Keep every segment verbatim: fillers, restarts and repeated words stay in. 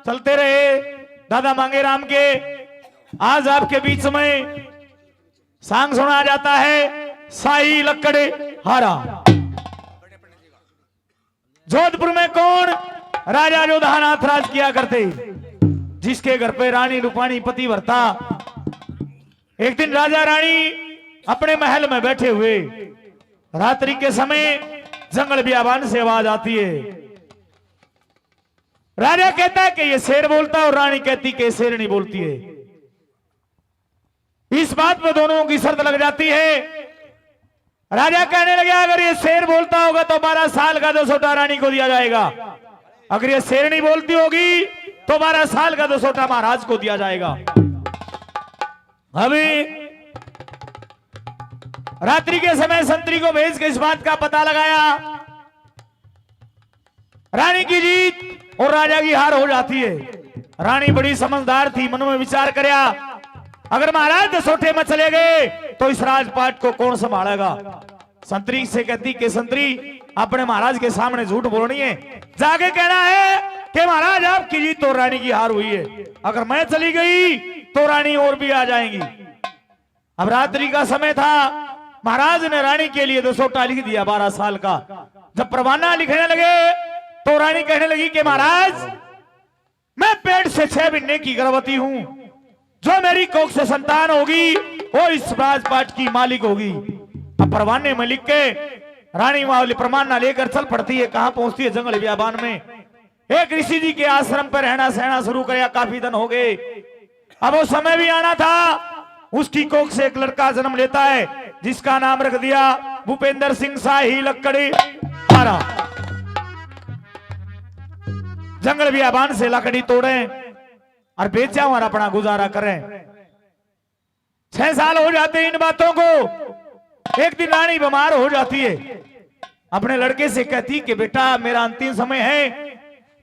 चलते रहे दादा मांगेराम के। आज आपके बीच में सांग सुना जाता है, शाही लकड़हारा। जोधपुर में कौन राजा जोधानाथ राज किया करते, जिसके घर पे रानी रूपाणी पतिव्रता। एक दिन राजा रानी अपने महल में बैठे हुए, रात्रि के समय जंगल बियाबान से आवाज आती है। राजा कहता है कि ये शेर बोलता है और रानी कहती कि शेरनी बोलती है। इस बात पे दोनों की शर्त लग जाती है। राजा कहने लगे, अगर ये शेर बोलता होगा तो बारह साल का दसोटा रानी को दिया जाएगा, अगर ये शेरनी बोलती होगी तो बारह साल का दसोटा महाराज को दिया जाएगा। अभी रात्रि के समय संतरी को भेज के इस बात का पता लगाया। रानी की जीत और राजा की हार हो जाती है। रानी बड़ी समझदार थी, मन में विचार करया, अगर महाराज दसोटे में चले गए तो इस राजपाट को कौन संभालेगा? संतरी से कहती कि संतरी, अपने महाराज के सामने झूठ बोलनी है, जाके कहना है कि महाराज, आपकी जीत और रानी की हार हुई है, अगर मैं चली गई तो रानी और भी आ जाएंगी। अब रात्रि का समय था, महाराज ने रानी के लिए दसोटा लिख दिया बारह साल का। जब परवाना लिखने लगे तो रानी कहने लगी कि महाराज, मैं पेट से छह महीने की गर्भवती हूं, जो मेरी कोख से संतान होगी वो इस राजपाट की मालिक होगी। अब परवाने में लिख के रानी वाली परवाना लेकर चल पड़ती है। कहां पहुंचती है? जंगल बियाबान में एक ऋषि जी के आश्रम पर रहना सहना शुरू करया, काफी दिन हो गए। अब वो समय भी आना था, उसकी कोख से एक लड़का जन्म लेता है, जिसका नाम रख दिया भूपेंद्र सिंह शाही लकड़हारा। जंगल बियाबान से लकड़ी तोड़े और बेचा और अपना गुजारा करें। छह साल हो जाते इन बातों को। एक दिन रानी बीमार हो जाती है, अपने लड़के से कहती कि बेटा, मेरा अंतिम समय है,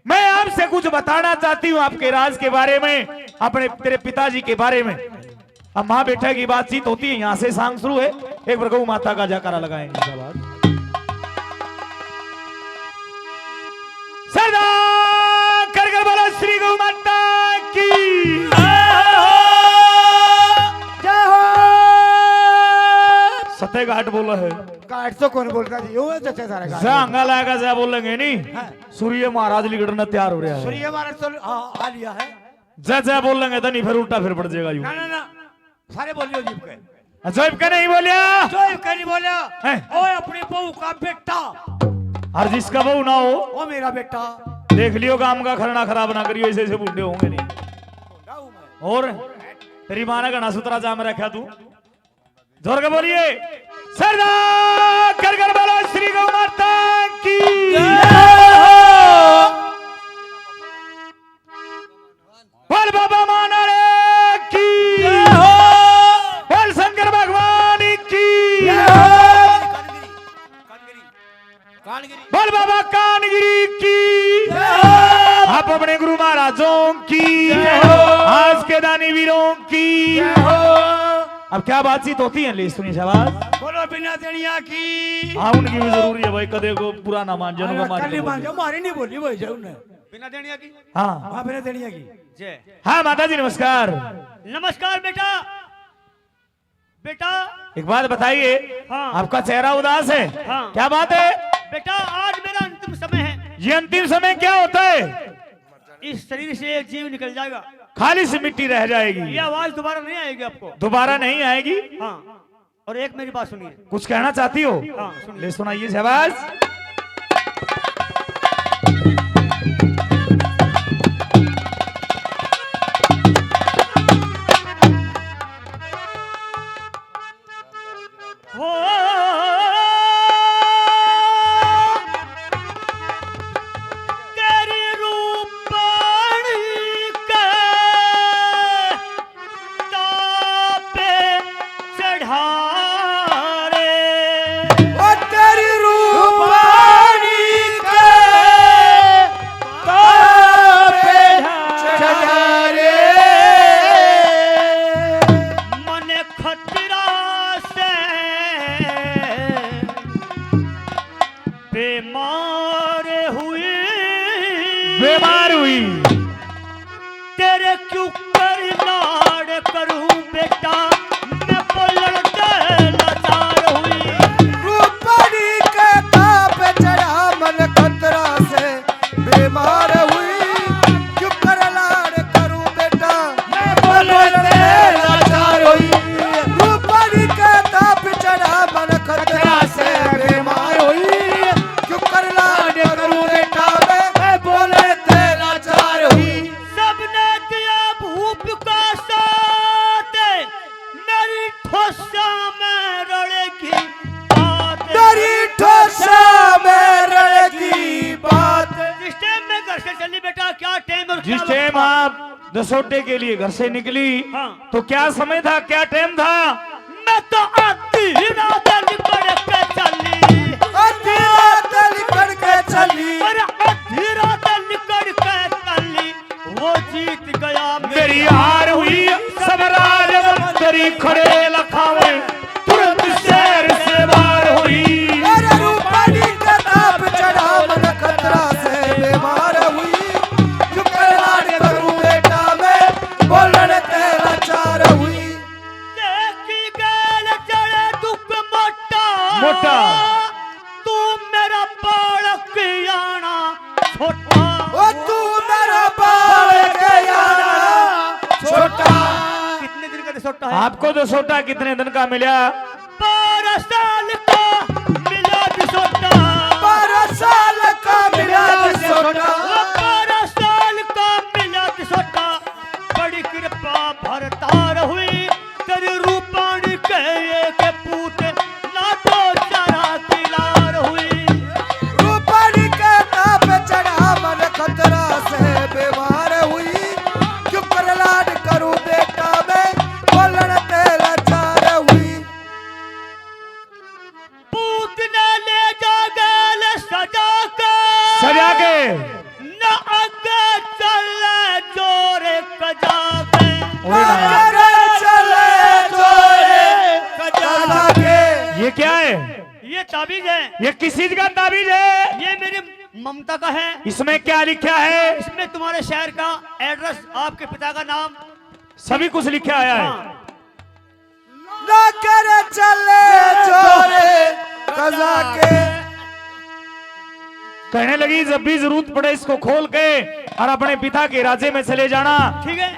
मैं आपसे कुछ बताना चाहती हूँ आपके राज के बारे में, अपने, तेरे पिताजी के बारे में। अब माँ बेटा की बातचीत होती है, यहाँ से सांग शुरू है। एक बार गौ माता का जयकारा लगाएंगे। शाबाश। सरदार कर कर बोलो श्री गौ माता की। जय हो। सत्य घाट बोलो है। घाट तो कौन बोलता जी? यो है चाचा सारा घाट। जांगा लागा जा बोलेंगे नहीं। हाँ। सूर्य महाराज लिकड़ने तैयार हो रहा है। सूर्य महाराज तो, हाँ, आ लिया है। जय जय बोलेंगे तो नहीं, फिर उल्टा फिर पड़ जाएगा यूं। ना, ना, ना, सारे बोलियो जीप के। जो इबके नहीं बोलिया। जो इबके नहीं बोलिया। हैं? ओए अपनी बहू का बेटा। और जिसका बहू ना हो। वो मेरा बेटा। देख लियो, काम का खरना खराब ना करियो, ऐसे ऐसे बूढ़े होंगे नहीं। और तेरी माँ ने घना सुतरा जाम रखा तू। जोर के बोलिए, सरदार कर कर बोलो श्री गौ माता की। जय हो। बोल बाबा मानाले की। जय हो। बोल शंकर भगवान की। जय हो। बोल बाबा कानगिरी की। जय हो। आप अपने गुरु महाराजों की। जय हो। आज के दानी वीरों की। जय हो। अब क्या बातचीत होती है, ले सुनी शाबाश। बोलो बिना देनिया की। हाँ, उनकी भी जरूरी है भाई, कदे को बुरा ना मान जाओ, अरे, उनका मान कल ही जाओ। मान जाओ, मारी नहीं बोली भाई जाओ ने। बिना देनिया की। हाँ। हाँ, बिना देनिया की। जय। हाँ माता जी, नमस्कार। नमस्कार बेटा। बेटा। एक बात बताइए, हाँ। आपका चेहरा उदास है। हाँ। क्या बात है? बेटा, आज मेरा अंतिम समय है। ये अंतिम समय क्या होता है? इस शरीर से एक जीव निकल जाएगा। खाली सी मिट्टी रह जाएगी। ये आवाज दोबारा नहीं आएगी आपको। दोबारा नहीं आएगी? हाँ। और एक मेरी बात सुनिए। कुछ कहना चाहती हो? हाँ, सुनिए। ले सुनाइए, शाबाश। हो तेरी रूपण के तापे चढ़ा रे। ओ तेरी रूपण क्यों कर लाड़ करूं बेटा, मैं बोलण ते लाचार हुई। रूपाली के ताप चढ़ा मन खतरा से बीमार हुई। क्यों कर लाड़ करूं बेटा, मैं बोलण ते लाचार हुई। रूपाली के ताप चढ़ा मन खतरा से बीमार हुई। क्यों कर लाड़ करूं बेटा, मैं बोलण ते लाचार हुई। सबने दिया भूप का साथ, मेरी ठोसा में रलेगी बात। मेरी ठोसा में रलेगी बात। जिस टाइम मैं घर से चली बेटा, क्या टाइम और क्या जिस वक्त टाइम था? आप दसोटे के लिए घर से निकली, हाँ। तो क्या समय था, क्या टाइम था? मैं तो आधी रात निकल के चली। आधी रात निकल के चली। अरे आधी रात निकल के चली। वो जीत गया मेरी मेरी हार हुई। सब राज मंत्री खड़े लखावे, तुरंत शहर से बाहर हुई। अरे रूपाली का ताप चढ़ा मन खतरा से बीमार हुई। क्यों कर लाड़ करूं बेटा मैं, बोलण ते लाचार हुई। देखी गैल जड़े दुख मोटा। मोटा। तू मेरा बालक आना छोटा। ओ तू मेरा बालक आना छोटा। कितने दिन का दसोटा है? आपको दसोटा कितने दिन का मिला? बारह साल का मिला दसोटा। बारह साल का मिला दसोटा। बारह साल का मिला दसोटा। बड़ी कृपा भरतार हुई, तेरी रूपाणी के एक पूत ना तो चारा की लार हुई। रूपाणी के ताप चढ़ा मन खतरा से बीमार हुई। क्यों कर लाड़ करूं बेटा मैं, बोलण ते लाचार हुई। पूत ने ले जा गैल सजा के। सजा के। न आगे चले जोरे कजा के। ओए ना। आगे चले जोरे कजा के। ये क्या है? ये ताबीज है। ये किस चीज का ताबीज है? ये मेरी ममता का है। इसमें क्या लिखा है? इसमें तुम्हारे शहर का एड्रेस, आपके पिता का नाम, सभी कुछ लिखा आया है। हाँ। नौकर चले जोरे कजा के। कहने लगी, जब भी जरूरत पड़े इसको खोल के और अपने पिता के राजे में चले जाना। ठीक है।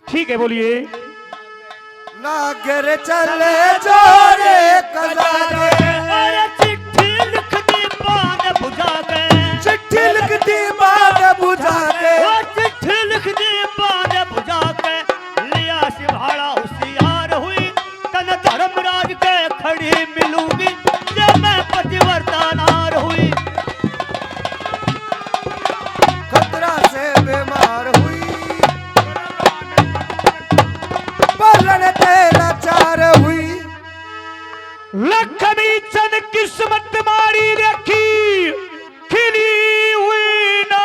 ठीक है, बोलिए। नौकर चले जोरे कजा के। अरे चिट्ठी लिख दी बांध बुझा के। चिट्ठी लिख दी बांध बुझा के। ओ चिट्ठी लिख दी बांध बुझा के। लिया सिभाला होशियार हुई, तन धर्मराज के खड़ी मिलूंगी, ये मैं पतिव्रता नार हुई। खतरा से बीमार हुई, बोलण ते लाचार हुई। लक्ष्मी चंद किस्मत मारी देखी, खिली हुई ना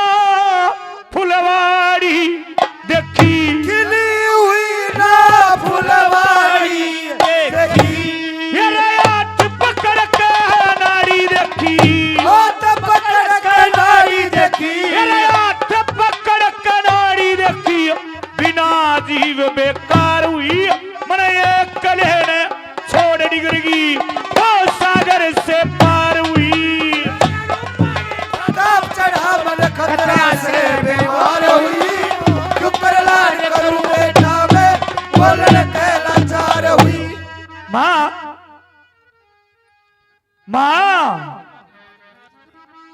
फुलवारी देखी। खिली हुई ना फुलवारी देखी। ये रे हाथ पकड़ के नारी देखी। हाथ पकड़ के नारी देखी। ये रे हाथ पकड़ के नारी देखी। बिना जीव बेकार हुई, मन एक कले ने छोड़ निकल गई, वो सागर से पार हुई। ताप चढ़ा मन खतरा से बीमार हुई, क्यों कर लाड़ करूं बेटा मैं, बोलण ते लाचार हुई। माँ, माँ,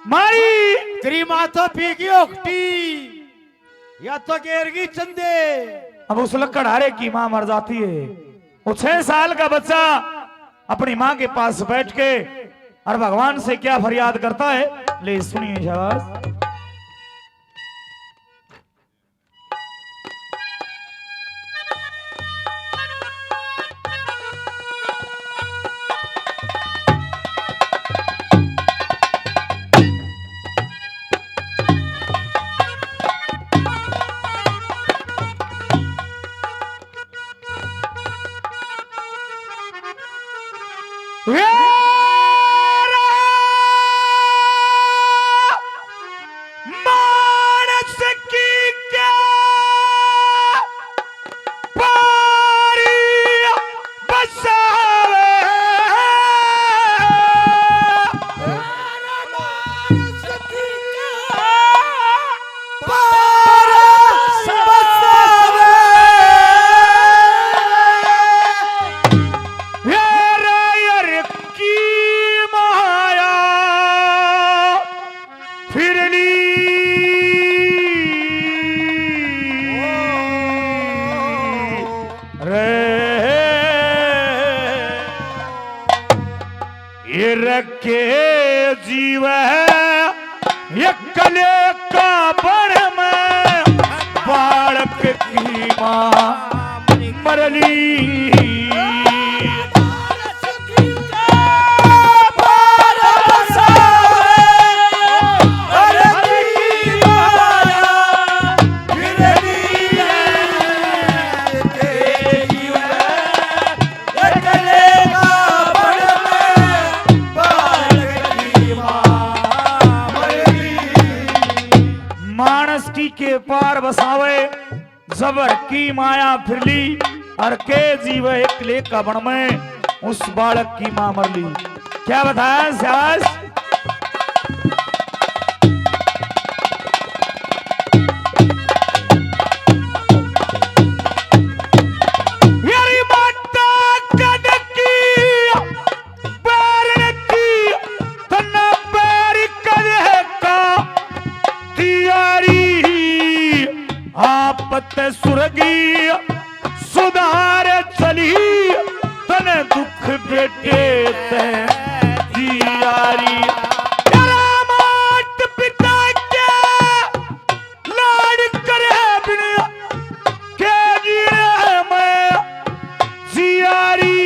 मारी। तेरी माँ तो पी गई ओखटी, या तो गेर गई चंदे। अब उस लकड़हारे की माँ मर जाती है। वो छह साल का बच्चा अपनी माँ के पास बैठ के और भगवान से क्या फरियाद करता है, ले सुनिए। शाबाश। के जीवै एकले का बण में बालक की माँ मरली। मानस की के पार बसावे, जबर की माया फिरली, और के जीवे एकले का बण में, उस बालक की माँ मरली। क्या बताया, शाबाश। यारी माता कदकी बैरण की, तन्ना बैरी कदे का तियारी। आपत सुरगी सुधार चली, तने दुख बेटे ते तियारी। तेरा मात पिता के लाड करे बिन के जीने में जियारी।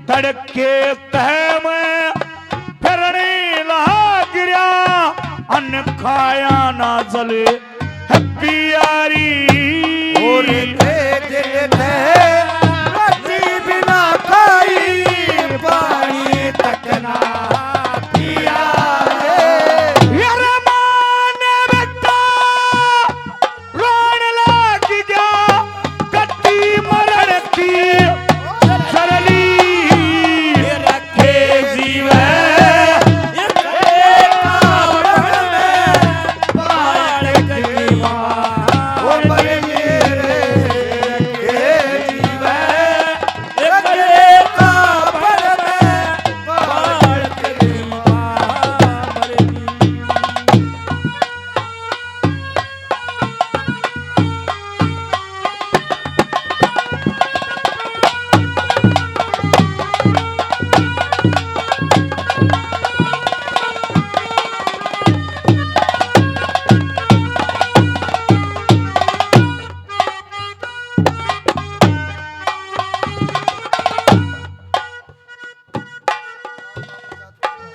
तड़के तह में फिरने लाग रहा, अन्न खाया ना जले है पियारी। और थे दिल थे रोटी बिना खाई, पानी तक ना पिया रे। यार माने बेटा रोण लाग गया, कत्ती मरण की सरली।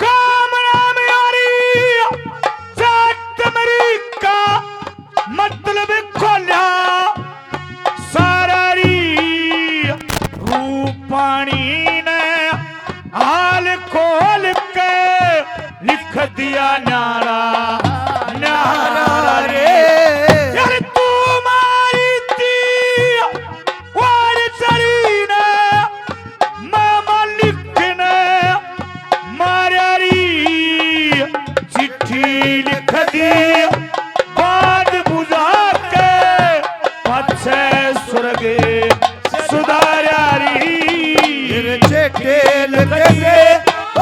कामना म्यारी जात मरी का मतलब खोल्या सारा री। रूपाणी ने हाल खोल के लिख दिया न्यारा, न्यारा रे। यार तू मारी थी वार चली ने, मैं मालिक ने मारा री चिट्ठी लिख दी, बात बुझा के पाछे स्वर्ग सुधारा री। चिट्ठी लिख दी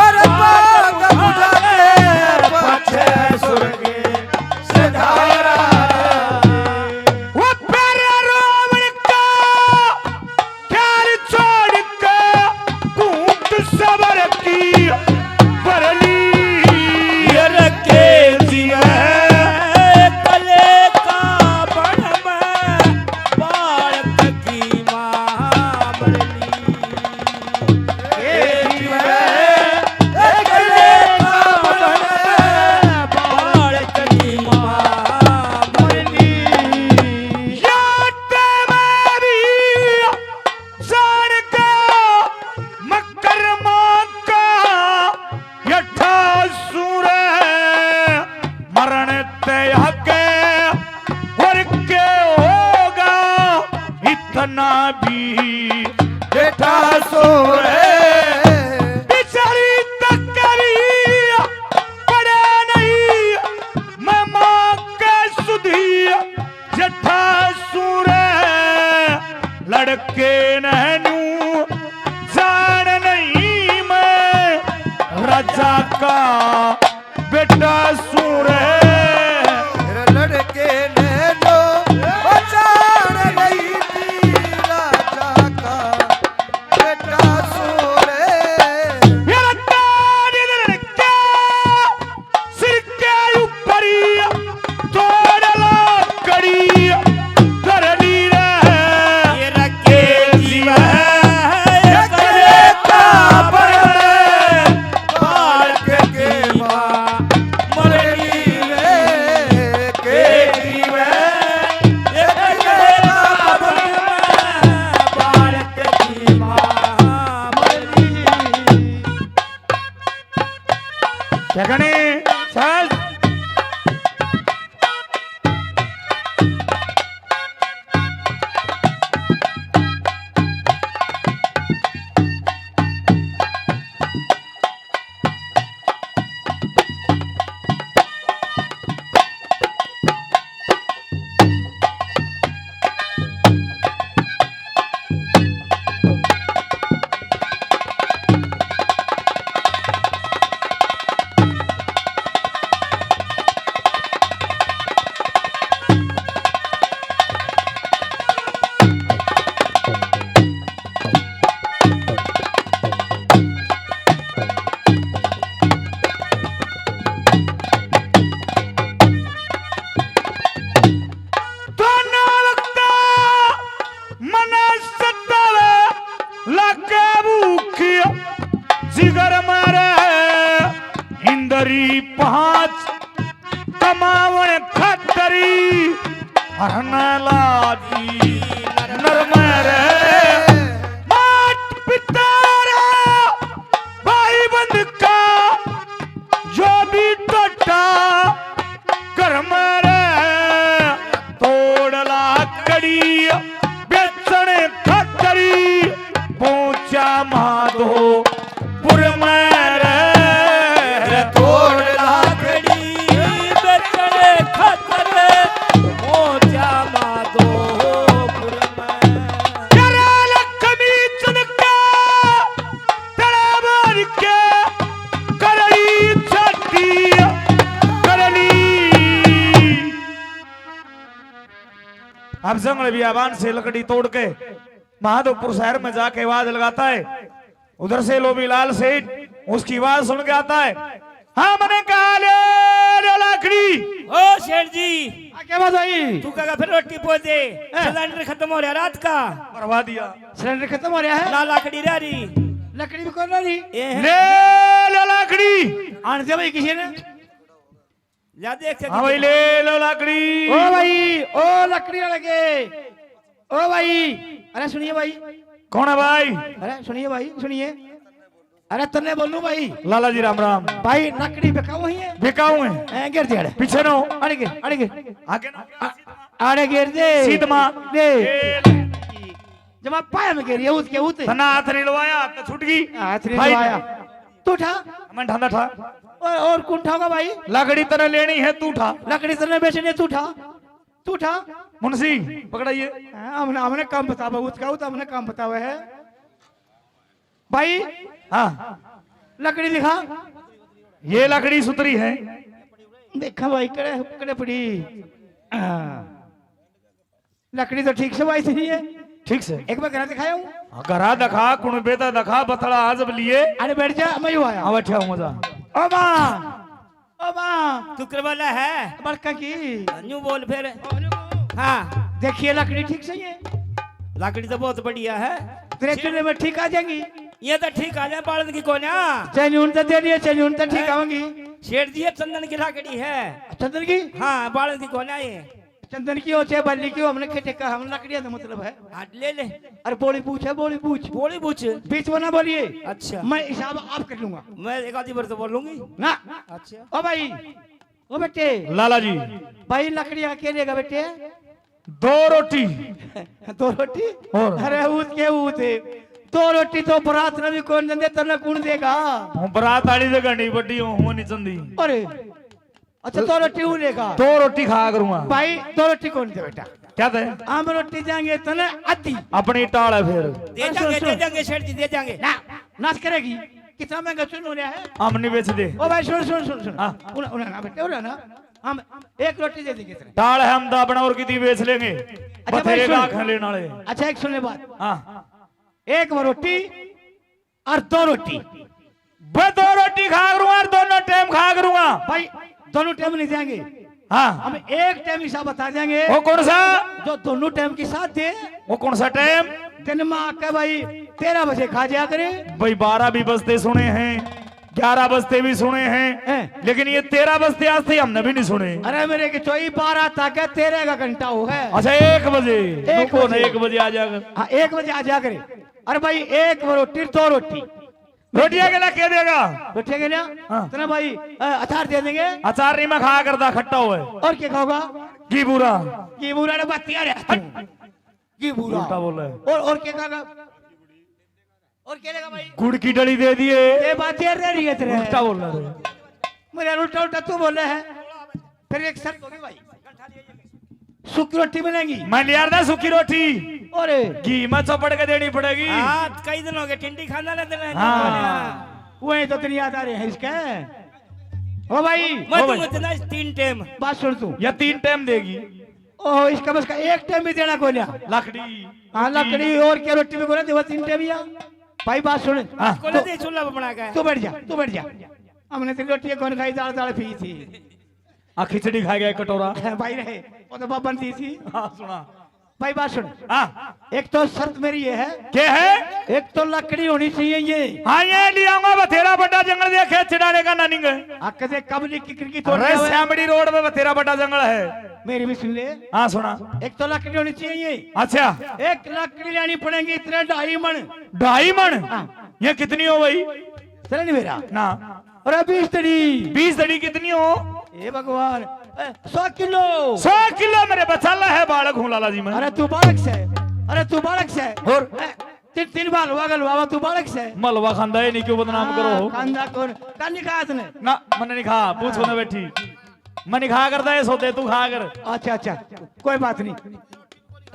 और बात बुझा के पाछे स्वर्ग सुधारा। वो प्यारा रावण का प्यार छोड़ के घूंट सबर की भरली। ये रखे जीवे कले का बण में बालक की माँ मरली। मरण ते आगे और के होगा इतना भी बेटा सो रे। बिचारी तक करी पड़े नहीं, मैं माँ के सुधी जठा सूर लड़के नैनू जान नहीं, मैं राजा का बेटा सूर। लड़के नैनू जान नहीं थी, राजा का बेटा सूर। मेरा दोनों लगता मने सतावे, लागे भूख जिगर मारे, इंदरी पाँच कमावण खातरी हरना लाजी नरम रे। मात पिता रे भाई बंद का जो भी टोटा कर्म रे तोड़ लाकड़ी बेचण खातरी पहुंचा माधो पुर में रे। तोड़ लाकड़ी बेचण खातर पहुंचा माधोपुर में। करे लक्ष्मी चनका तड़ा मार के करली छाती करली। अब जंगल बियाबान से लकड़ी तोड़ के माधोपुर शहर में जाके आवाज लगाता है। उधर से लोबीलाल सेठ उसकी आवाज सुन के आता है। हाँ, मैंने कहा, ले लो लाकड़ी। ओ सेठ जी, आ, क्या बात आई? तू कहा फिर रोटी पहुंचे, हैं? सिलेंडर खत्म हो रहा रात का। मरवा दिया। सिलेंडर खत्म हो रहा है? ला लाकड़ी रह रही। लकड़ी भी कौन रही? ए है। ले लो लाकड़ी। आन दे भाई किसी ने। या देख के हाँ भाई, ले लो लकड़ी। ओ भाई, ओ लकड़ी वाले के। ओ भाई, अरे सुनिए भाई। कौन है भाई? अरे सुनिए भाई, सुनिए। अरे तन्ने बोलूं भाई। लाला जी राम राम। भाई लकड़ी बिकाऊ ही है। बिकाऊ है। ए, गिर दिया रे। पीछे नो। अड़ गिर, अड़ गिर। आगे ना। अ-, अड़ गिर दे। सीध मार। दे। ए, ले। जब आप पाया में गिर, ये उत के उत। तना हाथ नहीं लवाया, हाथ तो छूट गई। हाथ नहीं भाई। लवाया। तू उठा। मैं ठांदा ठा। और, और कौन उठाओगा भाई? लकड़ी तने लेनी है, तू उठा। लकड़ी तने बेचनी है, तू उठा। तू उठा। मुंशी, पकड़ाइए। हाँ, हमने, हमने काम बतावा, उसका, वो तो हमने काम बतावा है। भाई, हाँ। लकड़ी दिखा। ये लकड़ी सुतरी है। देखा भाई, कड़े, कड़े पड़ी। हाँ। लकड़ी तो ठीक से भाई सही है। ठीक से। एक बार घरा दिखाया हूँ। हाँ, घरा दिखा, कुणबे तो दिखा, बथड़ा आज अब लिए। अरे बैठ जा, मैं ही आया। हाँ, बैठा हूँ, मजा। ओ माँ, ओ माँ। तू करवाला है? बड़का की। न्यू बोल फिर। हाँ। देखिए, लकड़ी ठीक सही है। लकड़ी तो बहुत बढ़िया है। तेरे चूल्हे में ठीक आ जाएंगी। ये तो ठीक आ जाए, बालन की कोन्या। चैनून तो दे दिए, चैनून तो ठीक हैं? आवेंगी। सेठ जी, ये चंदन की लकड़ी है। चंदन की? हाँ, बालन की कोन्या ये। चंदन की हो चाहे बल्ली की हो, हमने खेते का, हम लकड़ियां से मतलब है। हाँ, ले ले। अरे बोली पूछ है, बोली पूछ। बोली पूछ। बीच में ना बोलिए। अच्छा। मैं हिसाब आप कर लूंगा। मैं एक आधी बार तो बोलूंगी। ना। अच्छा। ओ भाई, ओ बेटे। लाला जी। भाई लकड़ियां के लेगा बेटे? दो रोटी। दो रोटी? और? अरे ऊत के ऊत। दो रोटी तो बरात ने भी कौन देंदे, तन्ने कौन देगा? हूँ बरात आली जगह नहीं बड़ी हूँ, हूँ नहीं चंदी। अरे। अच्छा, दो रोटी हूँ लेगा। दो रोटी खाया करूंगा। भाई, दो रोटी कौन दे बेटा? क्या दे? हम रोटी देंगे तने आधी। अपनी टाल है फिर। दे अरे, सुन, जाएंगे, सुन। दे जाएंगे सेठ जी, दे जाएंगे। ना, नाश करेगी। कितना महंगा चून हो रहा है? हम नहीं बेच दे। ओ भाई, सुन, सुन, सुन, सुन। हाँ। उन्हें, उन्हें ना बेटे, उन्हें ना। हम एक रोटी दे देंगे तेरे। टाल है, हम दाबना और कितनी बेच लेंगे। अच्छा भाई, बथेरे सुन। लाख हैं लेने वाले। अच्छा, एक सुन ले बात। हाँ। एक वो रोटी और दो रोटी। मैं दो रोटी खा करूंगा और दोनों टाइम खा करूंगा। भाई, दोनों टाइम नहीं देंगे। हाँ। हम एक टाइम हिसाब बता देंगे। वो कौन सा? जो दोनों टाइम के साथ दे। वो कौन सा टाइम? दिन में आके भाई तेरह बजे खा जाया करे। भाई, बारह भी बजते सुने हैं, ग्यारह बजते भी सुने हैं, हैं? लेकिन ये तेरह बजते आज थे हमने भी नहीं सुने। अरे मेरे की चोई, बारह तक है, तेरह का घंटा हो है। अच्छा, एक बजे। एक नुको ना, बजे। एक बजे आ जाएगा। हाँ, एक बजे आ जाया करे। अरे भाई, एक रोटी, दो रोटी। रोटियां के लिए क्या देगा? रोटियां के लिए? हाँ। इतना भाई, अ, अचार दे देंगे। अचार नहीं मैं खाया करता, खट्टा हुआ है। और क्या खाओगा? घी बूरा। घी बूरा ने बाती आ रहा है। घी बूरा। उल्टा बोला है। और, और क्या कहा? और क्या लेगा भाई? गुड़ की डली दे दिए। ये बात ये रह रही है तेरे। उल्टा बोल रहा है। मेरा उल्टा उल्टा तू बोला है। फिर एक शर्त होगी भाई। सूखी रोटी मिलेगी। मैं लिया था सूखी रोटी। अरे। घी में चपड़ के देनी पड़ेगी। हाँ, कई दिन हो गए टिंडी खाना ना देना। हाँ। वही तो तेरी याद आ रही है इसके। ओ भाई, मैं ओ भाई। दूंगा इतना तीन टाइम। बात सुन तू। या तीन टाइम देगी। ओ, इसका बस का एक टाइम भी देना कोन्या। लकड़ी। हाँ, लकड़ी और क्या, रोटी भी कोन्या, देवा तीन टाइम या। भाई, बात सुन। हाँ। कोन्या तो दे चूल्हा पे बना के। तू बैठ जा, तू बैठ जा। हमने तो रोटी कौन खाई, दाल, दाल पी थी। आ, खिचड़ी खा गया एक कटोरा। भाई रहे, वो तो बाबा ने दी थी। हाँ, सुना। भाई, बात सुन। हाँ। एक तो शर्त मेरी ये है। क्या है? एक तो लकड़ी होनी चाहिए ये। हाँ, ये ले आऊंगा, बथेरा बड़ा जंगल देखे, चिड़ाने का ना निंगे। आ, कदे कब लिख की खिड़की तोड़ अरे, के आवे? श्यामड़ी रोड पे बथेरा बड़ा जंगल है। मेरी भी सुन ले। हाँ, सुना। एक तो लकड़ी होनी चाहिए। अच्छा। एक लकड़ी लेनी पड़ेगी, इतने ढाई मण। ढाई मण? हाँ। ये कितनी हो गई? चले नहीं मेरा। ना। अरे, बीस तड़ी। बीस तड़ी कितनी हो? हे भगवान, ए, सौ किलो। सौ किलो मेरे बचाला है बालक हूँ लाला जी मैं। अरे तू बालक से, अरे तू बालक से। और? ए, तीन, तीन बार हलवा गलवावा, तू बालक से। मैं हलवा खांदा ही नहीं, क्यों बदनाम हाँ, करो हो? खांदा कौन? कानी खा तने? ना, मैंने नहीं खा, पूछो ना बैठी। मैं नहीं खा करता ये सौदे, तू खा कर। अच्छा, अच्छा, कोई बात नहीं।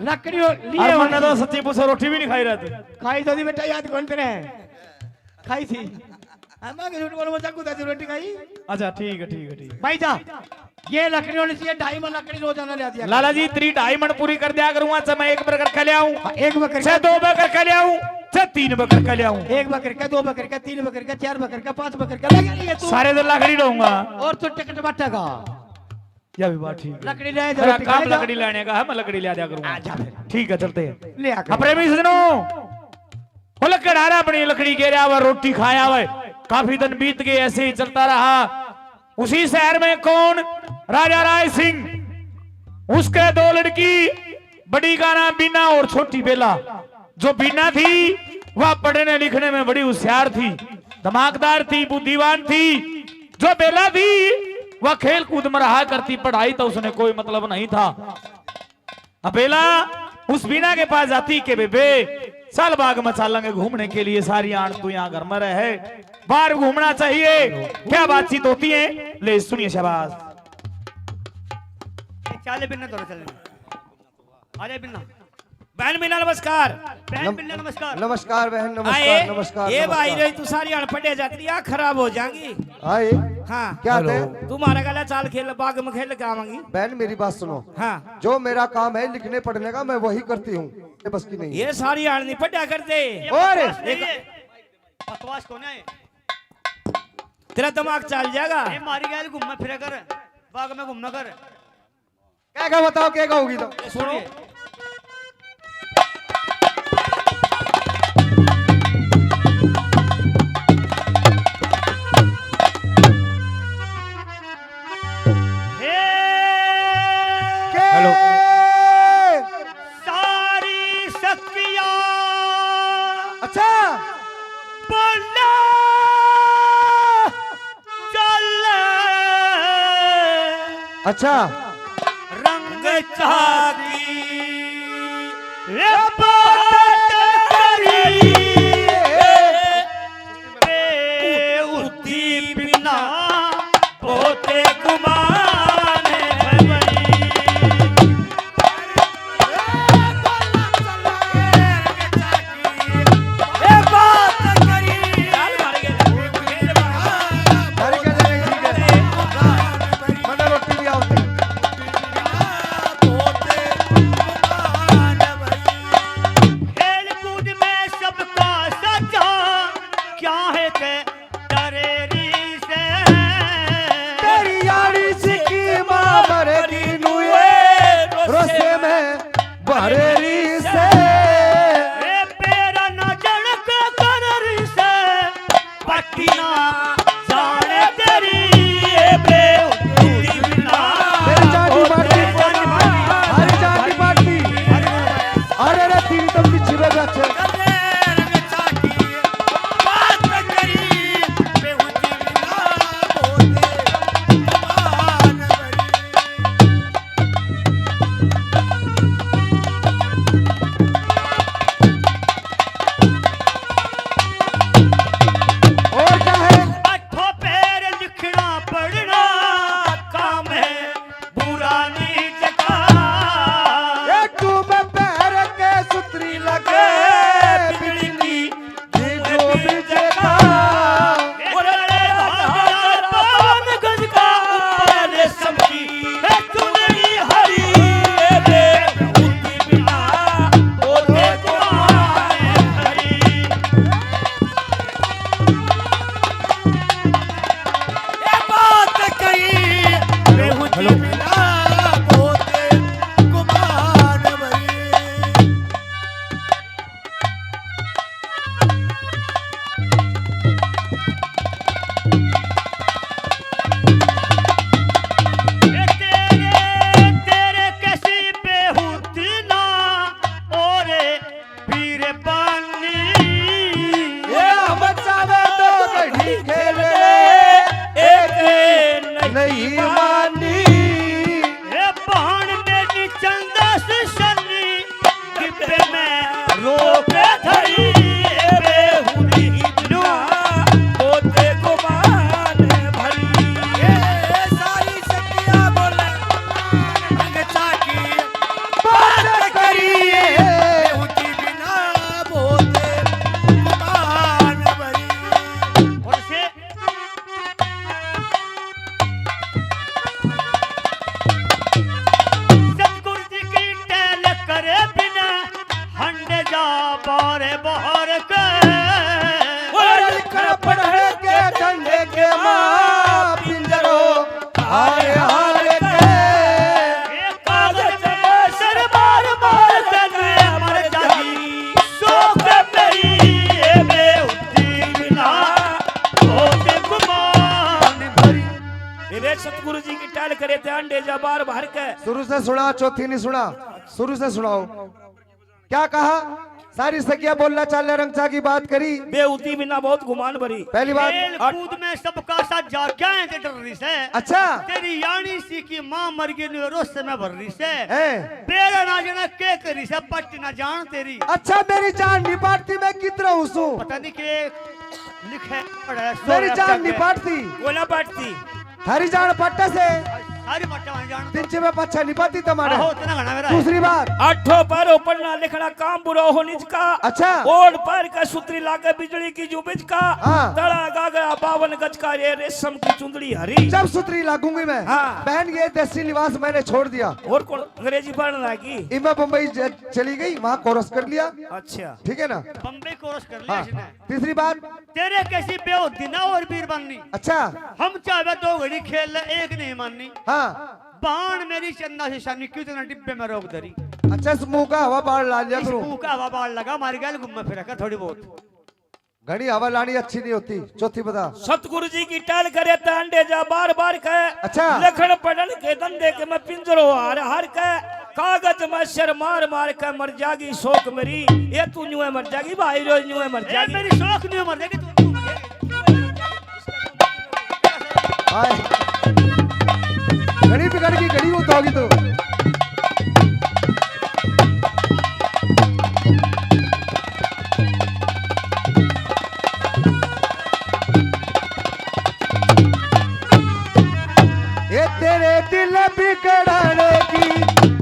लकड़ी हो, लिए और होने मैंने तो से। सच्ची पूछो, रोटी भी नहीं खाई रहती। खाई तो थी बेटा, याद कौन तेरे है? खाई थी। हम आगे झूठ बोलो, मैं चाकू था, रोटी खाई। अच्छा, ठीक है, ठीक है, ठीक है। भाई जा, ये लकड़ी होनी चाहिए, ढाई मण लकड़ी रोजाना ले दिया। लाला जी, तेरी ढाई मण पूरी कर दिया करूंगा, चाहे मैं एक बकर खा ले आऊं, हाँ, एक बकर चाहे दो बकर खा ले आऊं, चाहे तीन बकर खा ले आऊं। एक बकर का, दो बकर का, तीन बकर का, चार बकर का, पांच बकर का, लगा ये तू। सारे तो लकड़ी रहूंगा। और तू टिकट बांटेगा। यह भी बात ठीक है। लकड़ी ले जा, मेरा रोटी काम खा ले जा। लकड़ी लाने का है, मैं लकड़ी ले आ दिया करूंगा। आ जा फिर। ठीक है, चलते हैं। ले आ कर। अब प्रेमी सजनों, वो लकड़ आ रहा, अपनी लकड़ी के रहा, वह रोटी खाया हुआ है। काफी दिन बीत गए, ऐसे ही चलता रहा। उसी शहर में कौन? राजा राय सिंह। उसके दो लड़की, बड़ी का नाम बीना और छोटी बेला। जो बीना थी, वह पढ़ने लिखने में बड़ी होशियार थी, दिमागदार थी, बुद्धिमान थी। जो बेला थी, वह खेल कूद में रहा करती, पढ़ाई तो उसने कोई मतलब नहीं था। अब बेला उस बीना के पास जाती के, "बेबे, चल बाग में चलेंगे घूमने के लिए, सारी आन तू यहाँ घर में रहे, बाहर घूमना चाहिए।" क्या बातचीत होती है, ले सुनिए, शाबाश। चाले बिन्ना थोड़ा चल। अरे बिन्ना। बहन बिन्ना नमस्कार। बहन नम-, बिन्ना नमस्कार। नमस्कार बहन, नमस्कार, आए, नमस्कार, ये भाई नमस्कार। रे, तू सारी अनपढ़ जाती, आँख खराब हो जाएंगी। आए। हाँ। क्या हेलो। कहते हैं? तू हमारा गला चाल खेल, बाग में खेल के आवांगी। बहन मेरी बात सुनो। हाँ। जो मेरा काम है लिखने पढ़ने का, मैं वही करती हूँ। ये बस की नहीं है। ये सारी आड़ नहीं पढ़ा करते। और बकवास नहीं है। बकवास कौन है? तेरा दिमाग चल जाएगा। ये मारी गैल घूमना फिरा कर, बाग में घूमना कर। क्या क्या बताओ, क्या गाओगी तो? सुनो। हे हेलो। सारी सखिया। अच्छा। बोले चल। अच्छा। रंग चाकी। ये बात करी। ए उठी बिना पोते गुमान है भाई। ए बात करी। घर के लिए ठीक है। मगर रोटी भी आवती। खेल कूद में सबका साझा, क्या है के डरेरी से। तेरी यारी सिक्की माँ मरेगी नुए, रोसे में बरेरी से। ए पैर ना जड़क कररी से, पट्टी ना जाने तेरी, ए बे, तेरी ना। मेरी जान की पार्टी, हरी जान की पार्टी। अरे रे, तीन तम की छिड़क रखे। बार भर के। शुरू से सुना, चौथी नहीं सुना, शुरू से सुनाओ। क्या कहा? सारी सखियां बोलना चाल रंगचा की बात करी। बेहूदी बिना बहुत गुमान भरी। पहली बात। खेल कूद में सबका साझा, क्या है ते डर रही से? अच्छा। तेरी यानी सी की माँ मर गई, न्यू रोस में भर रही से। हैं? बेरा ना जाना के करी से, पट ना जान तेरी। अच्छा, मेरी जान नहीं पाटती, मैं कितना हूँ सू। पता नहीं के लिखे पड़े, मेरी जान नहीं पाटती। बोला पाटती। थारी जान पाटे से। सारी बातें हमारी जान। तिनचे में पाछा नहीं पाती तुम्हारे। आहो, इतना घना मेरा है। दूसरी बात। आठों पैरों पढ़ना लिखना काम बुरा हो निज का। अच्छा। ओढ़ पैर का सुतरी लागे बिजली की जू बिज का। हाँ। तड़ा गागरा बावन गज का रे रेशम की चुंदड़ी हरी। जब सुतरी लागूंगी मैं, हाँ। बहन ये देसी लिबास मैंने छोड़ दिया। और कौन अंग्रेजी पढ़ने लगी? इमा बम्बई ज-, चली गई, वहाँ कोर्स कर लिया। अच्छा। ठीक है ना? बम्बई कोर्स कर लिया हाँ। इसने। तीसरी बात। तेरे कैसी बेहूदी ना और बीरबानी। अच्छा। हम चाहे दो घड़ी खेल ले, एक नहीं माननी। हाँ। बाण मेरी चंदा से शानी, क्यों इतना डिब्बे में रोक धरी? अच्छा, इस मुंह का हवा बाहर ला लिया इस करो। मुंह का हवा बाहर लगा, हमारी गैल घूम फिरा कर थोड़ी बहुत। घणी हवा लानी अच्छी नहीं होती। चौथी बता। सतगुरु जी की टहल करे ते अंडे जा बार बार के। अच्छा। लिखण पढ़न के धंधे के मैं पिंजरो हार हार के, कागज में सिर मार मार के मर जागी शोक मेरी। ये तू न्यू है मर जागी भाई, रोज न्यू है मर ए, जागी। मेरी शोक न्यू मर जागी तू, तू। हाय। घड़ी बिगड़ गई, घड़ी उतावली तो। ये तेरे दिल बिगड़ने की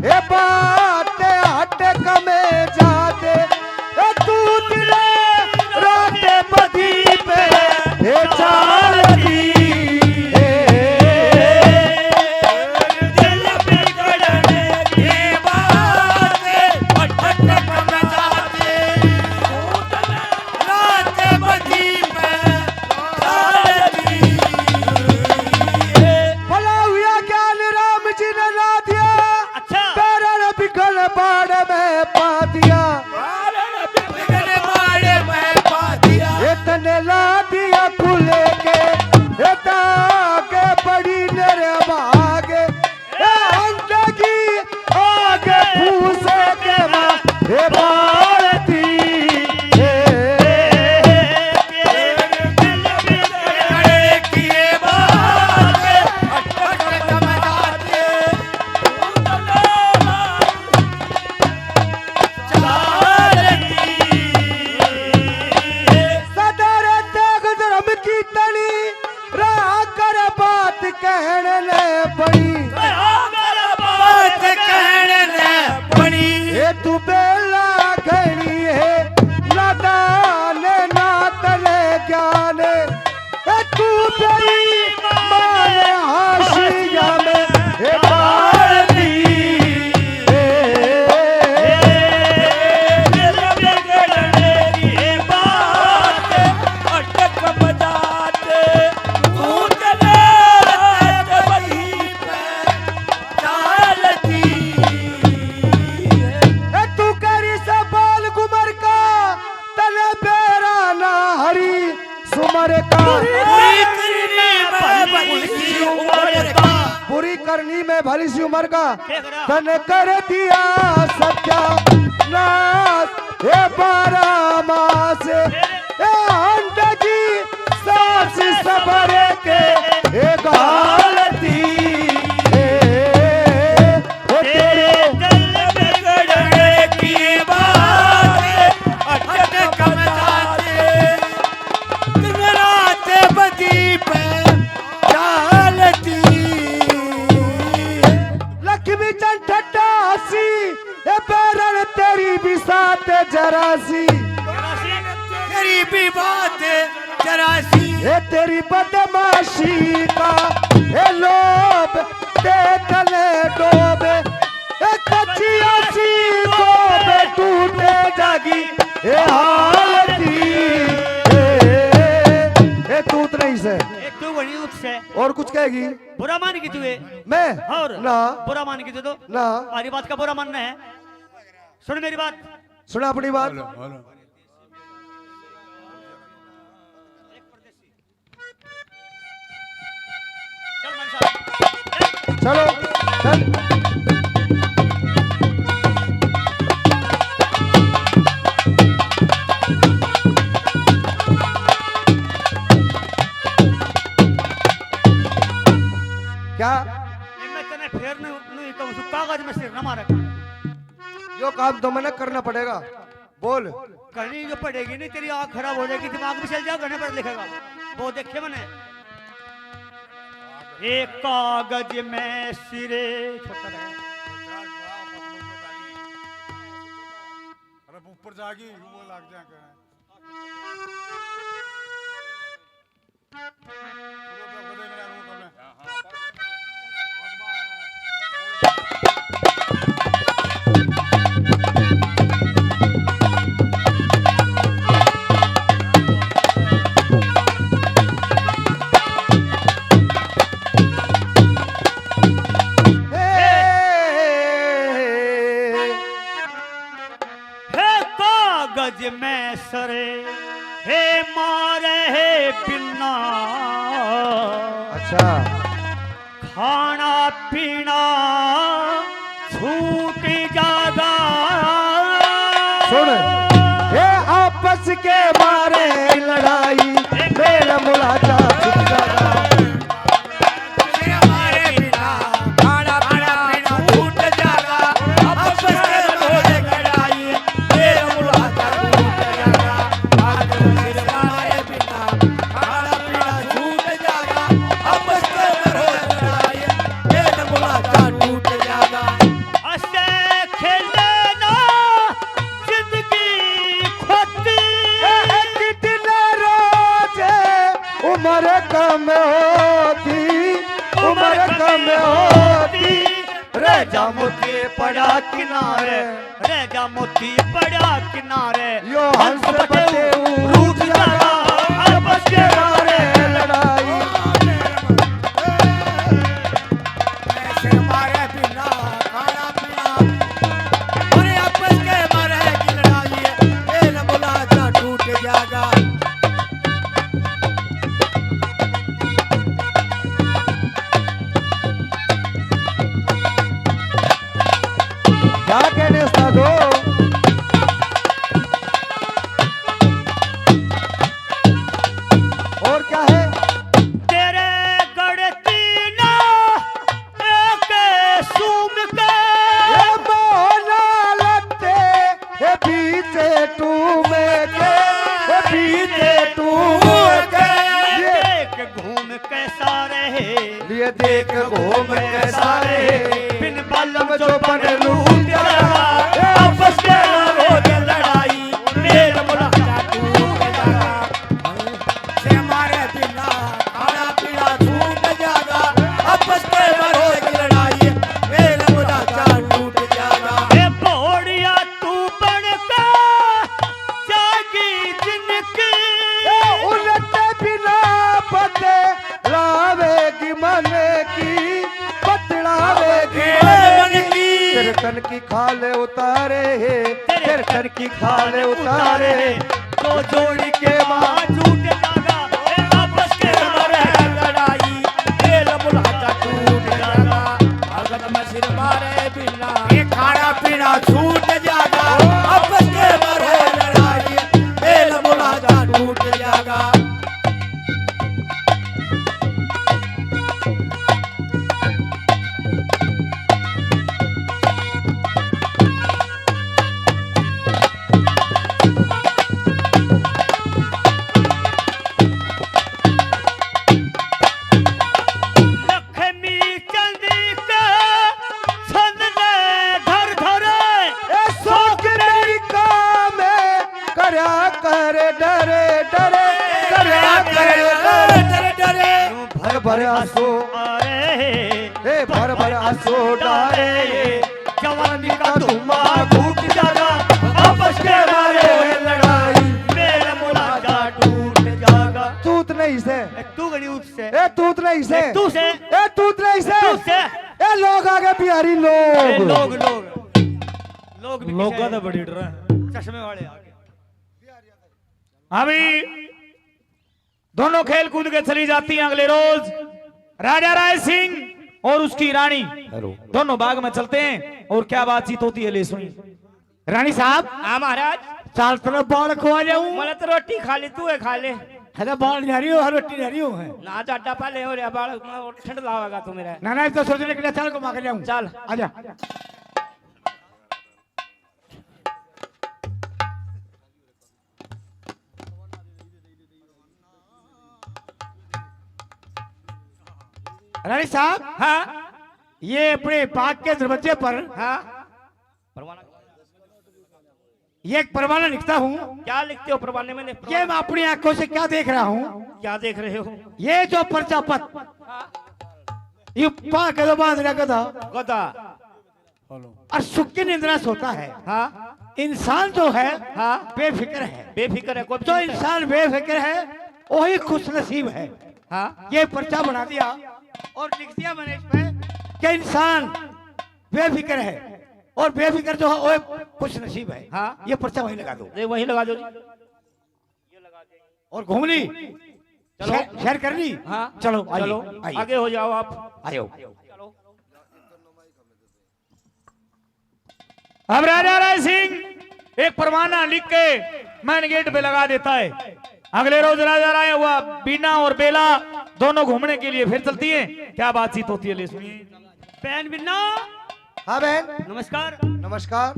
ये बात अटक में जाते, ए तू दिल रात बदी पे ये चाल दी। दिल बिगड़ने की बात अटक में जाते, रात बदी पे चाल दी। भला हुआ ज्ञान राम जी ने ला दिया। अच्छा। बैरन बिगल बाड़ में पा दिया। बैरन बिगल बाड़ में पा दिया। इतने ला दिया खुले के, इतना आगे बड़ी मेरे भाग। ए अंडा की आग फूसे के माँ, ए भारती, ए, ए, की बात, अटक मचाते, चालती। सदर तेग धर्म की तली, रहा कर बात कहण ने बनी। रहा कर बात कहण ने बनी। ए तू बेला घणी है, नादान ना तने ज्ञान। ए तू बेईमान हाशिया में, ए बालदी। ए, ए, दिल बिगड़ने की बात अटक बजाते। तू चले बदी पे चालती। ए तू करी से बाल गुमर का, तले बेरा ना हरी सुमर का। बुरी करनी में भली सी उमर का। बुरी करनी में भली सी उमर का। देख रहा। तन कर दिया सत्यानाश, हे बारह मास। ए अंडा की सांस सबर के, ए गालती, ए, ए तेरे दिल बिगड़ने की बात अटक मचाते, दिन रात बदी पे चालती। लक्ष्मी चंद ठट्टा हंसी, ए बैरन तेरी भी साथ जरा सी। तेरी भी बात जरा सी। ए तेरी बदमाशी का, ए लोभ दे तले डोब। ए कच्ची आसी डोब टूटे जागी, ए हालती। ए, ए तू उतना ही से। ए तू घणी उत से। और कुछ कहेगी? बुरा मान की तू है। मैं? और? ना। बुरा मान की तू तो? ना। हमारी बात का बुरा मानना है। सुन मेरी बात। सुन अपनी बात। Hello, hello. चलो। चल। क्या? ये मैं तने फेर नहीं, नहीं कहूँ, कागज में सिर न मारे। यो काम तो मैंने करना पड़ेगा। बोल। कहीं जो पढ़ेगी नहीं, तेरी आँख खराब हो जाएगी, दिमाग भी चल जाएगा, घने पढ़ लिखेगा। वो देखे मैंने। एक कागज में सिरे। छोटा है। अरे ऊपर जागी, वो लग जाएगा। हे कागज में सरे, हे मारे, हे बिन्ना। अच्छा। खाना पीना छूट जागा। सुन, हे आपस के मारे लड़ाई, मेल मुलाकात छूट जागा। असे खेले ना जिंदगी खोती। एक दिन रोज उम्र कम होती, उम्र कम होती। रह जा मोती पड़ा किनारे, रह जा मोती पड़ा किनारे। यो हंस बटे रूठ जागा, आपस के मारे लड़ाई। ऐसे मारे बिना खाना पीना, और आपस के मारे की लड़ाई, मेल मुलाकात टूट जागा। क्या कहने उस्ताद हो? और क्या है? तेरे गढ़ तीना एक सूम के। ए मोहना लत्ते, ए पीछे टूम के, ए पीछे टूम के। ये देख घूम कैसा रहे, ये देख घूम कैसा रहे। बिन बालम जो बन लूट रहा, आपस के रोज लड़ाई, मेल मुलाकात टूट रहा। से मारे बिना खाना पीना छूट जागा, आपस के रोज लड़ाई, मेल मुलाकात टूट जागा। ए भोड़िया तू बन के जागी जिनकी। ए उलट बिना बतलावेगी मन की, बतलावेगी मन की। तेरे तन की खाल उतारे है, तेरे तन की खाल उतारे है। तो जोड़ी के माँ छूट जागा, ए आपस के मारे लड़ाई, मेल मुलाकात टूट जागा। भगत में सिर मारे बिना, ये खाना पीना छूट जागा, आपस के मारे लड़ाई, मेल मुलाकात टूट जागा। लक्ष्मी चंदी के छंद ने घर धरे। ए शौक मेरी काम है, करया कर डरे डरे, करया कर डरे डरे। भर भर आंसू आ रहे, ए भर भर आंसू डारे। जवानी का धुआं घूट जागा, आपस के मारे लड़ाई, मेल मुलाकात टूट जागा। तूत नहीं से। ए, तू घणी ऊंच से। ए, तूत नहीं से। ए, तू से। ए, तूत नहीं से। तू से। ए, लोग आ गए बिहारी लोग। ए, लोग, लोग। लोग भी लोग पीछे का तो आए। बड़ी डर है। चश्मे वाले आ गए। अभी दोनों खेल कूद के चली जाती हैं अगले रोज। राजा राय सिंह और उसकी रानी हेलो। दोनों बाग में चलते हैं और क्या बातचीत होती है, ले सुनिए। रानी साहब, हाँ महाराज। चाल तने बाल खवा ले हूँ। मैंने तो रोटी खा ली, तू है खा ले। अरे बाल नहीं आ रही हो, रोटी नहीं आ रही हो है। ना जाडा पा ले हो रे बाल, ठंड लावेगा तू मेरा। ना ना, तो सोचने के लिए चल घुमा के ले हूँ। चल। आजा। रानी साहब, हाँ। ये अपने बाग के दरवाजे पर हाँ। परवाना। ये एक परवाना लिखता हूँ। क्या लिखते हो परवाने में? ये मैं अपनी आंखों से क्या देख रहा हूँ? क्या देख रहे हो? ये जो पर्चा पत्र, हाँ। ये पा के तो बांध रहा गधा। गधा। और सुख की निंद्रा सोता है। हाँ। इंसान जो है, हाँ। बेफिक्र है। बेफिक्र है, कोई जो चिंता नहीं। इंसान बेफिक्र है, वही खुशनसीब है। हाँ। ये पर्चा बना दिया और लिख दिया मैंने इस पे कि इंसान बेफिक्र है और बेफिक्र जो है, वो खुशनसीब है। हाँ। ये पर्चा वहीं लगा दो। ये वहीं लगा दो जी। और घूम ली। चलो। शेयर, शेयर कर ली। हाँ। चलो, आइए, चलो, आइए। आगे हो जाओ आप। आयो। अब राजा राय सिंह एक परवाना लिख के मेन गेट पे लगा देता है। अगले रोज राजा राय हुआ, बीना और बेला दोनों घूमने के लिए फिर चलती हैं। क्या बातचीत होती है, ले सुनिए। बहन बिन्ना। हाँ बहन। नमस्कार। नमस्कार।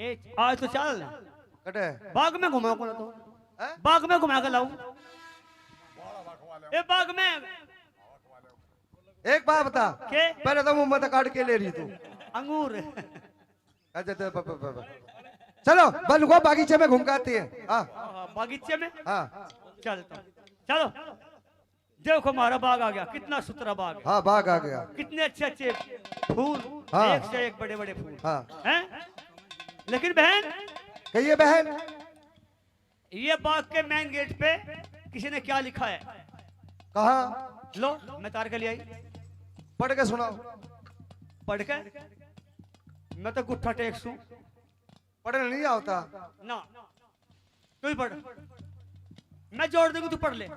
ए, आज तो चल। कटे? बाग में घुमा को ना तो। हैं? बाग में घुमा के लाऊं। ए, बाग में। एक बात बता। के? पहले तो मुंह मत काट के ले रही तू। अंगूर। अच्छा, तो प-, प-, प-, प-, चलो, बलुआ बागीचे में घूम के आती है। हाँ। हाँ, बागीचे में? हाँ। चल तो। चलो। देखो, हमारा बाग आ गया, कितना सुथरा बाग है। हाँ, बाग आ गया। कितने अच्छे अच्छे फूल, हाँ। एक से एक बड़े बड़े फूल। हाँ। हैं? लेकिन बहन, कहिए बहन। ये बाग के मेन गेट पे किसी ने क्या लिखा है? कहाँ? लो, मैं तार के ले आई। पढ़ के सुनाओ। पढ़ के? मैं तो गुट्ठा टेक सूं। पढ़ने नहीं आता ना। तू ही पढ़। मैं जोर दूंगी, तू पढ़ ले।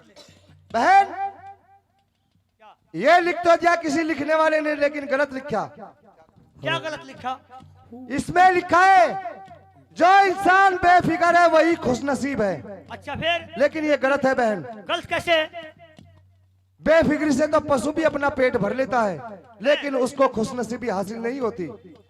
बहन, क्या? ये लिख तो दिया किसी लिखने वाले ने, लेकिन गलत लिखा। क्या गलत लिखा? इसमें लिखा है, जो इंसान बेफिक्र है वही खुशनसीब है। अच्छा, फिर? लेकिन ये गलत है बहन। गलत कैसे? बेफिक्री से तो पशु भी अपना पेट भर लेता है, लेकिन उसको खुशनसीबी हासिल नहीं होती।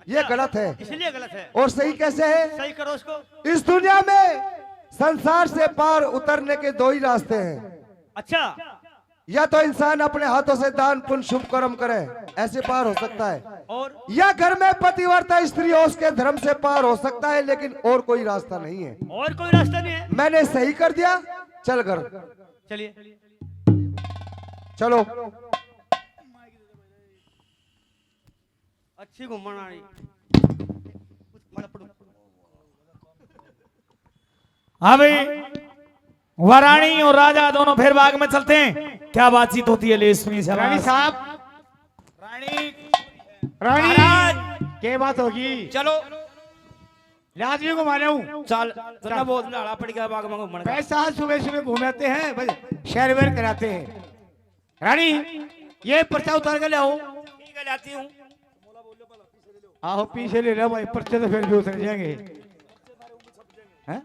ये गलत है। इसलिए गलत है। और सही कैसे है? सही करो उसको। इस दुनिया में संसार से पार उतरने के दो ही रास्ते हैं। अच्छा। या तो इंसान अपने हाथों से दान पुण्य शुभ कर्म करे, ऐसे पार हो सकता है। और? या घर में पतिव्रता स्त्री हो, उसके धर्म से पार हो सकता है, लेकिन और कोई रास्ता नहीं है। और कोई रास्ता नहीं है। मैंने सही कर दिया, चल घर। चलिए। चलो। अच्छी घूमण आई। कुछ फड़फड़ू। हाँ भाई, वह रानी और राजा दोनों फिर बाग में चलते हैं। क्या बातचीत होती है, ले सुनिए। रानी साहब। रानी। रानी। महाराज। क्या बात होगी? चलो। लाजमी घुमा ले हूँ। चल, तेरा बहुत लाड़ा पड़ गया बाग में घूमने का। पैसा सुबह सुबह घूम आते हैं, बस शहर वेर कराते हैं। रानी, ये पर्चा उतार के ले आओ। ठीक है, लाती हूँ। आहो, पीछे ले लो भाई, पर्चे तो फिर भी उतर जाएंगे। हैं?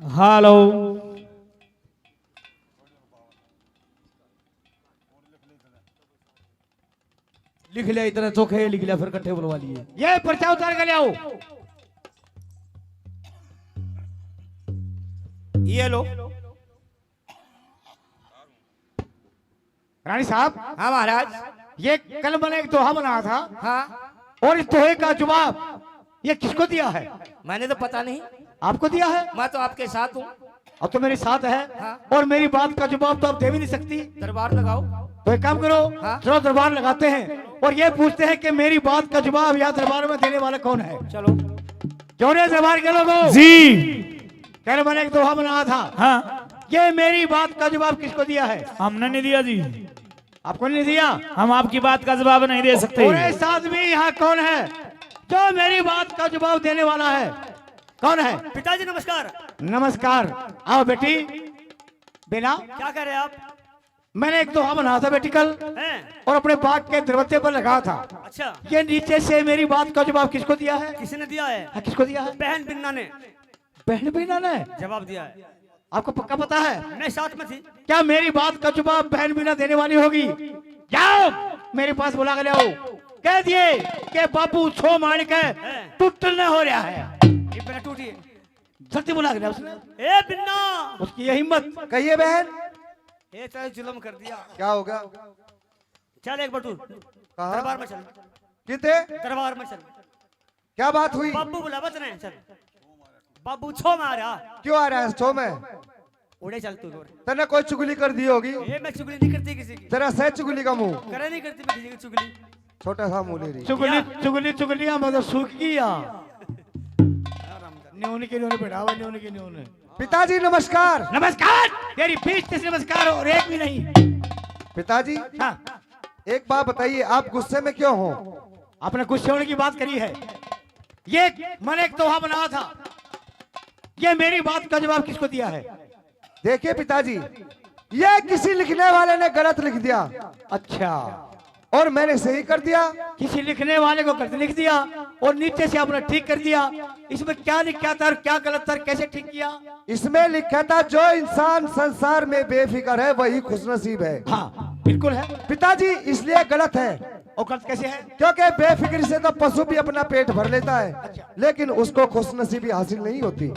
हेलो। लिख लिया, इतने चोखे लिख लिया, फिर इकट्ठे बुलवा लिए। ये पर्चा उतार के ले आओ। ये लो। रानी साहब। हाँ महाराज। ये कल मैंने एक दोहा बनाया था। हाँ। और इस दोहे का जवाब ये किसको दिया है? मैंने तो पता नहीं। आपको दिया है? मैं तो आपके साथ हूँ। अब तो मेरे साथ है। हाँ। और मेरी बात का जवाब तो आप दे भी नहीं सकती। दरबार लगाओ। तो एक काम करो, हाँ। चलो दरबार लगाते हैं और ये पूछते हैं कि मेरी बात का जवाब यहाँ दरबार में देने वाला कौन है? चलो। क्यों रे दरबार के लोगों? जी। कल मैंने एक दोहा बनाया था। हाँ। ये मेरी बात का जवाब किसको दिया है? हमने नहीं दिया जी। आपको नहीं दिया? हम आपकी बात का जवाब नहीं दे सकते। और ऐसा आदमी यहाँ कौन है जो मेरी बात का जवाब देने वाला है? कौन है? पिताजी नमस्कार। नमस्कार। आओ बेटी। बेला। क्या कह रहे हैं आप? मैंने एक दोहा बनाया था बेटी कल, हैं? और अपने बाग के दरवाजे पर लगा था। अच्छा। ये नीचे से मेरी बात का जवाब किसको दिया है? किसने दिया है? हाँ, किसको दिया है? बहन बिन्ना ने। बहन बिन्ना ने? जवाब दिया है। आपको पक्का पता है? मैं साथ में थी। क्या मेरी बात का जवाब बहन बिन्ना देने वाली होगी? जाओ, मेरे पास बुला के ले आओ। कह दिए कि बाबू छो मार के हैं। टूटने हो रहा है। ये पहले टूटिए। जल्दी बुला के ले उसने। ए बिन्ना। उसकी ये हिम्मत। कहिए बहन। ए तेरे जुल्म कर दिया। क्या होगा? चल एक बार तू कहाँ? दरबार में चल। किते? दरबार में चल। क्या बात हुई? बाबू बुलावा तने, चल। बाबू छो में आ रहा। क्यों आ रहा है छो में? उड़े चल तू और। तने कोई चुगली कर दी होगी? ये मैं चुगली नहीं करती किसी की। तेरा सह चुगली का मुंह। करे नहीं करती मैं किसी की चुगली। छोटा सा मुंह ले रही। चुगली, क्या? चुगली, चुगलियां मतलब सूख गई या। न्यून के न्यून बढ़ावा, न्यून के न्यून। पिताजी नमस्कार। नमस्कार। तेरी बीस तीस नमस्कार और एक भी नहीं। पिताजी, हाँ। एक बात बताइए, आप गुस्से में क्यों हो? आपने गुस्से होने की बात करी है। ये मैंने एक दोहा बनाया था, ये मेरी बात का जवाब किसको दिया है? देखिए पिताजी, ये किसी लिखने वाले ने गलत लिख दिया। अच्छा। और मैंने सही कर दिया। किसी लिखने वाले को गलत लिख दिया और नीचे से आपने ठीक कर दिया। इसमें क्या लिखा था और क्या गलत था और कैसे ठीक किया? इसमें लिखा था, जो इंसान संसार में बेफिक्र है, वही खुशनसीब है। हाँ, बिल्कुल है। पिताजी, इसलिए गलत है। और गलत कैसे है? क्योंकि बेफिक्री से तो पशु भी अपना पेट भर लेता है, अच्छा। लेकिन उसको खुशनसीबी हासिल नहीं होती,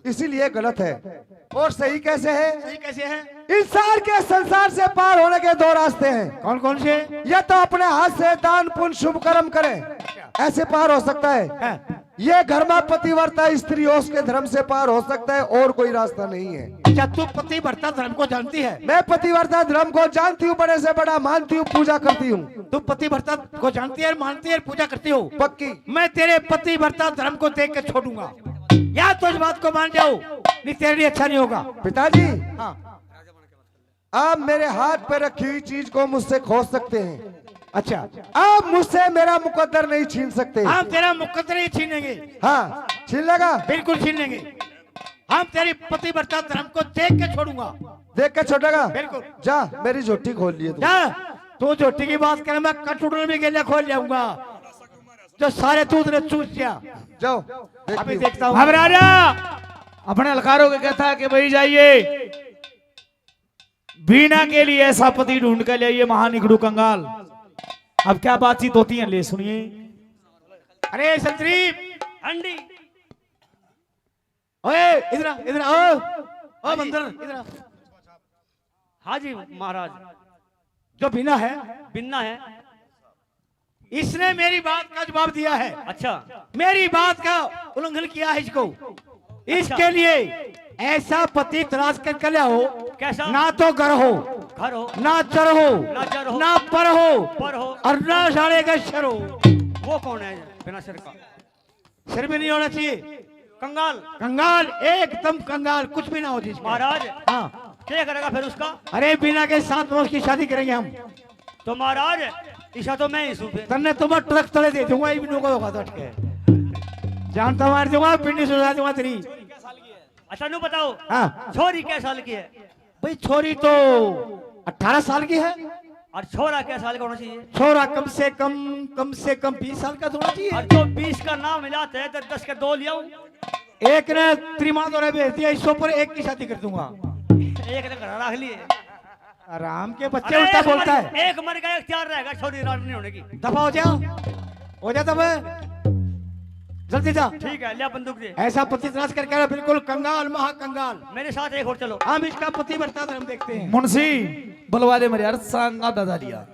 इसीलिए गलत है। और सही कैसे है? सही कैसे है? इंसान के संसार से पार होने के दो रास्ते हैं। कौन कौन से? या तो अपने हाथ से दान पुण्य शुभ कर्म करें, ऐसे पार हो सकता है। हाँ। ये घर में पतिव्रता स्त्री हो, उसके धर्म से पार हो सकता है, और कोई रास्ता नहीं है। अच्छा, तू पतिव्रता धर्म को जानती है? मैं पतिव्रता धर्म को जानती हूँ, बड़े से बड़ा मानती हूँ, पूजा करती हूँ। तू पतिव्रता को जानती है, मानती है, पूजा करती हो? पक्की। मैं तेरे पतिव्रता धर्म को देख के छोड़ूंगा। या तो इस बात को मान जाओ, नहीं तेरे लिए अच्छा नहीं होगा। पिताजी, हाँ। आप मेरे हाथ पर रखी हुई चीज को मुझसे खोस सकते हैं। अच्छा। आप मुझसे मेरा मुकद्दर नहीं छीन सकते। हम तेरा मुकद्दर नहीं छीनेंगे। हाँ, छीन लेगा? बिल्कुल छीन लेंगे। हम तेरी पतिव्रता धर्म को देख के छोड़ूंगा। देख के छोड़ेगा? बिल्कुल। जा, मेरी झोटी खोल लिए तू। जा, तू झोटी की बात करे, मैं कटुटन भी गेले खोल जाऊंगा, जो सारे दूध ने चूस लिया। जाओ, अभी देखता हूँ। अब राजा, अपने हलकारों को कहता है कि भाई जाइए, बीना के लिए ऐसा पति ढूंढ कर ले आइए, महानिकड़ू कंगाल। अब क्या बातचीत होती है, ले सुनिए। अरे संतरी, हंडी। ओए, इधर आ, इधर आ, ओ, ओ हाँ जी। बंदर, इधर आ। हाँ जी महाराज। जो बिना है, बिन्ना है। इसने मेरी बात का जवाब दिया है। अच्छा। मेरी बात का उल्लंघन किया है इसको। अच्छा। इसके लिए ऐसा पति तलाश कर, कर ले आओ। कैसा? ना तो घर हो, घर हो। ना चर हो, ना चर हो। ना पर हो, पर हो। और ना साले का शर हो। वो कौन है बिना सिर का? सिर भी नहीं होना चाहिए। कंगाल। कंगाल, एकदम कंगाल, कुछ भी ना हो जिसमें। महाराज। हाँ। क्या करेगा फिर उसका? अरे, बिना के साथ में उसकी शादी करेंगे हम। तो महाराज, इसा तो मैं ही सूं फिर। तन्ने तो मैं ट्रक तले दे दूंगा, इबनू को होगा तो अटके। जान तो मार दूंगा, पिंडी सुझा दूंगा तेरी। अच्छा, नू बताओ। हाँ। छोरी कै साल की है? भाई, छोरी तो अठारह साल की है। और छोरा कै साल का होना चाहिए? छोरा कम से कम, कम से कम बीस साल का तो होना चाहिए। और जो बीस का नाम मिला थे, तो दस के दो ले आऊं। एक ने त्रिमांद और भेज दिया, इस पर एक की शादी कर दूंगा। एक ने घर रख लिए। आराम के बच्चे अरे, उल्टा एक बोलता मर-, है। एक मर गया, एक तैयार रहेगा, छोरी रांड नहीं होने की। दफा हो जा, हो जा दफा, जल्दी जा। ठीक है, ले बंदूक दे। ऐसा पति तलाश करके आया, बिल्कुल कंगाल, महाकंगाल। मेरे साथ एक और चलो। हम इसका पतिव्रता धर्म देखते हैं। मुंशी, बुलवा दे मेरे यार, सांगा दादा लिया।